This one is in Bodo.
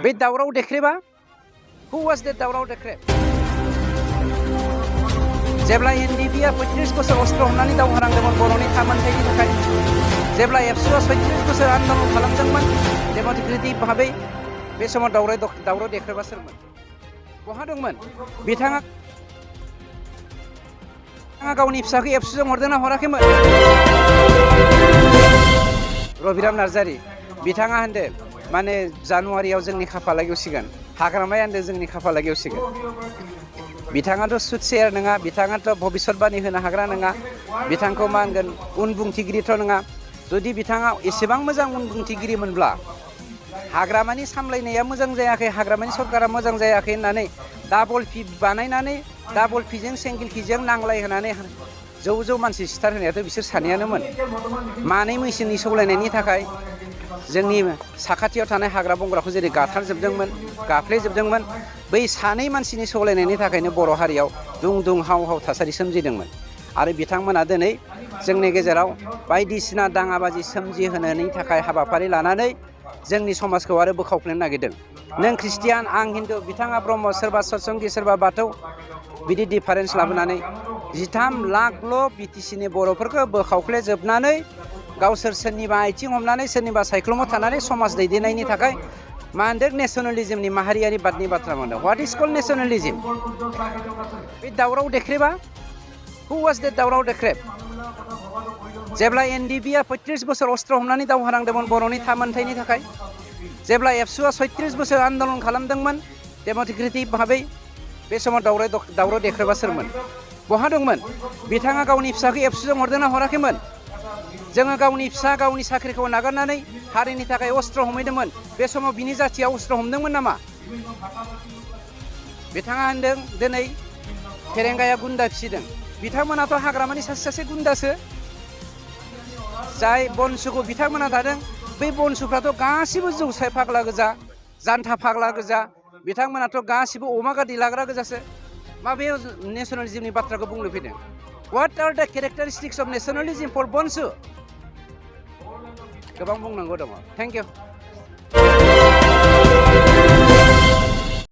बे दावराव देख्रेबा हु वाज दैट दावराव देख्रेब जेब्ला एनडिपिआ 35 बोसोर अस्त्र हमनानै दावहा नांदोंमोन बर'नि थामोनथायनि थाखाय जेब्ला एबसुआ 36 बोसोर आन्दलन खालामदोंमोन डेम'क्रेटिक भाबै बे समाव दावराव देख्रेबा सोरमोन बहा दंमोन बिथाङा गावनि फिसाखौ एबसुजों हरदोंना हराखैमोन रबिराम नार्जारि बिथाङा होनदों माने जानुवारियाव जोंनि खाफाला गेवसिगोन हाग्रामाया होनदों जोंनि खाफाला गेवसिगोन बिथाङाथ' सुटसेयार नङा बिथाङाथ' भबिष्यतबाणी होनो हाग्रा नङा बिथांखौ मा होनगोन उनबुंथिगिरिथ' नङा जुदि बिथाङा एसेबां मोजां उनबुंथिगिरिमोनब्ला हाग्रामानि सामलायनाया मोजां जायाखै हाग्रामानि सरकारा मोजां जायाखै होननानै डाबल फि बानायनानै डाबल फिजों सिंगेल फिजों नांलायहोनानै जौ मानसि सिथार होनायाथ' बिसोर सानैयानोमोन मानै मैसोनि सौलायनायनि थाखाय जोंनि साखाथियाव थानाय हाग्रा बंग्राखौ जेरै गाफ्लेजोबदोंमोन बै सानै मानसिनि सौलायनायनि थाखायनो बर' हारियाव दुं हाव थासारि सोमजिदोंमोन आरो बिथांमोना दिनै जोंनि गेजेराव बायदिसिना दाङाबाजि सोमजिहोनायनि थाखाय हाबाफारि लानानै जोंनि समाजखौ आरो बोखावफ्लेनो नागिरदों नों ख्रिस्टियान आं हिन्दु बिथाङा ब्रह्म सोरबा सतसंगि सोरबा बाथौ बिदि डिफारेन्स लाबोनानै 13 लाखल' बिटिसिनि बर'फोरखौ बोखावफ्लेजोबनानै गावसोर सोरनिबा आथिं हमनानै सोरनिबा सायख्लुमाव थानानै समाज दैदेननायनि थाखाय मा होनदों नेसनेलिज्मनि माहारियारि बादनि बाथ्रा मोनदों व्हाट इज कल्ड नेसनेलिज्म बे दावराव देख्रेबा हु वाज दैट दावराव देख्रेब जेब्ला एनडिपिआ 35 बोसोर अस्त्र हमनानै दावहा नांदोंमोन बर'नि थामोनथायनि थाखाय जेब्ला एबसुआ 36 बोसोर आन्दलन खालामदोंमोन डेम'क्रेटिक भाबै बे समाव दावराव देख्रेबा सोरमोन बहा दंमोन बिथाङा गावनि फिसाखौ एबसुजों हरदोंना हराखैमोन जोङो गावनि फिसा गावनि साख्रिखौ नागारनानै हारिनि थाखाय अस्त्र हमहैदोंमोन बे समाव बिनि जाथिया अस्त्र हमदोंमोन नामा बिथाङा होनदों दिनै फेरेंगाया गुन्दा फिसिदों बिथांमोनाथ' हाग्रामानि सासे गुन्दासो जाय बनसुखौ बिथांमोना दादों बै बनसुफ्राथ' गासिबो जौसाय फाग्ला गोजा जान्था फाग्ला गोजा बिथांमोनाथ' गासिबो अमा गादै लाग्रा गोजासो माबे नेसनेलिज्मनि बाथ्राखौ बुंनो फैदों व्हाट आर द केरेक्टारिस्टिक्स अफ नेसनेलिज्म फर बनसु गोबां बुंनांगौ दङ थेंक इउ